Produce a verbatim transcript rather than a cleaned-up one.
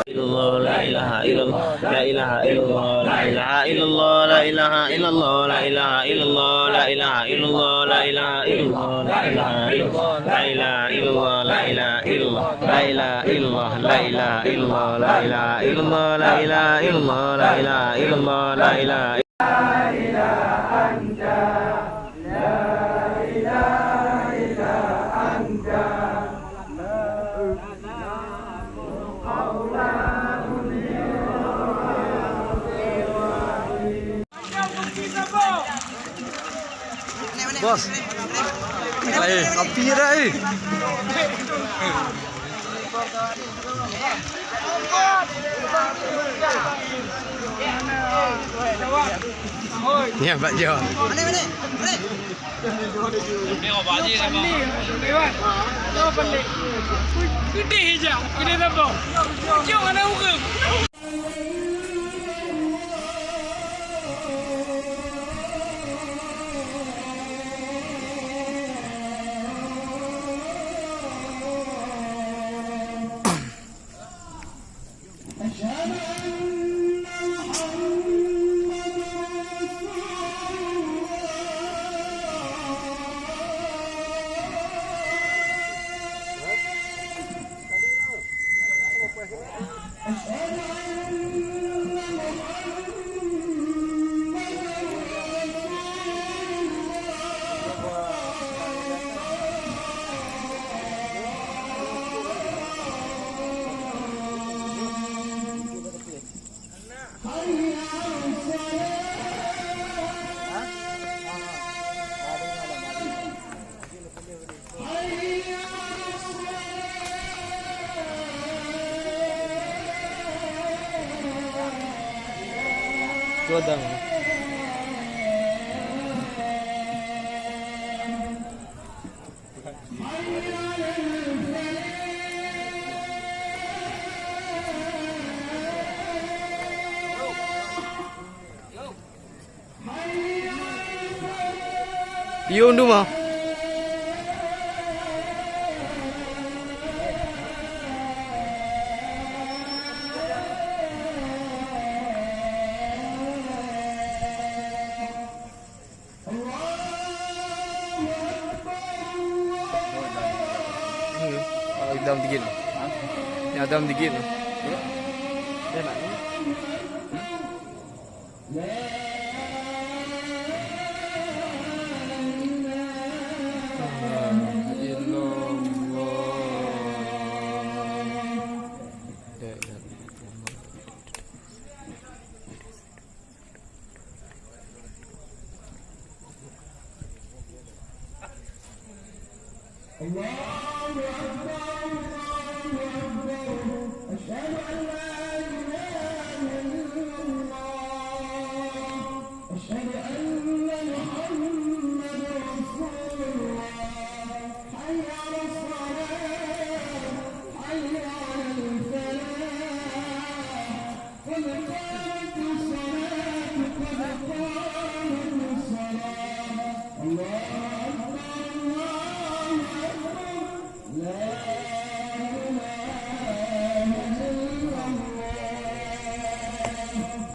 Illallah, la ilaha illallah, la ilaha illallah, la ilaha illallah, la ilaha illallah, la ilaha illallah, la ilaha illallah, la ilaha illallah, la ilaha illallah, la ilaha illallah, la ilaha illallah, la ilaha illallah, la ilaha illallah, la ilaha illallah, la ilaha illallah, la ilaha illallah, la ilaha Bos. Eh, api dah, eh. Ni abang Jo. Pedih je, pedih tak tahu. Jom ada urang. Yum duma. Adam digit. Ya, Adam digit. الله أكبر، الله أكبر. أشهد أن لا إله إلا الله. أشهد أن محمدا رسول الله. حي على الصلاة. حي على الفلاح. قد قامت الصلاة، قد قامت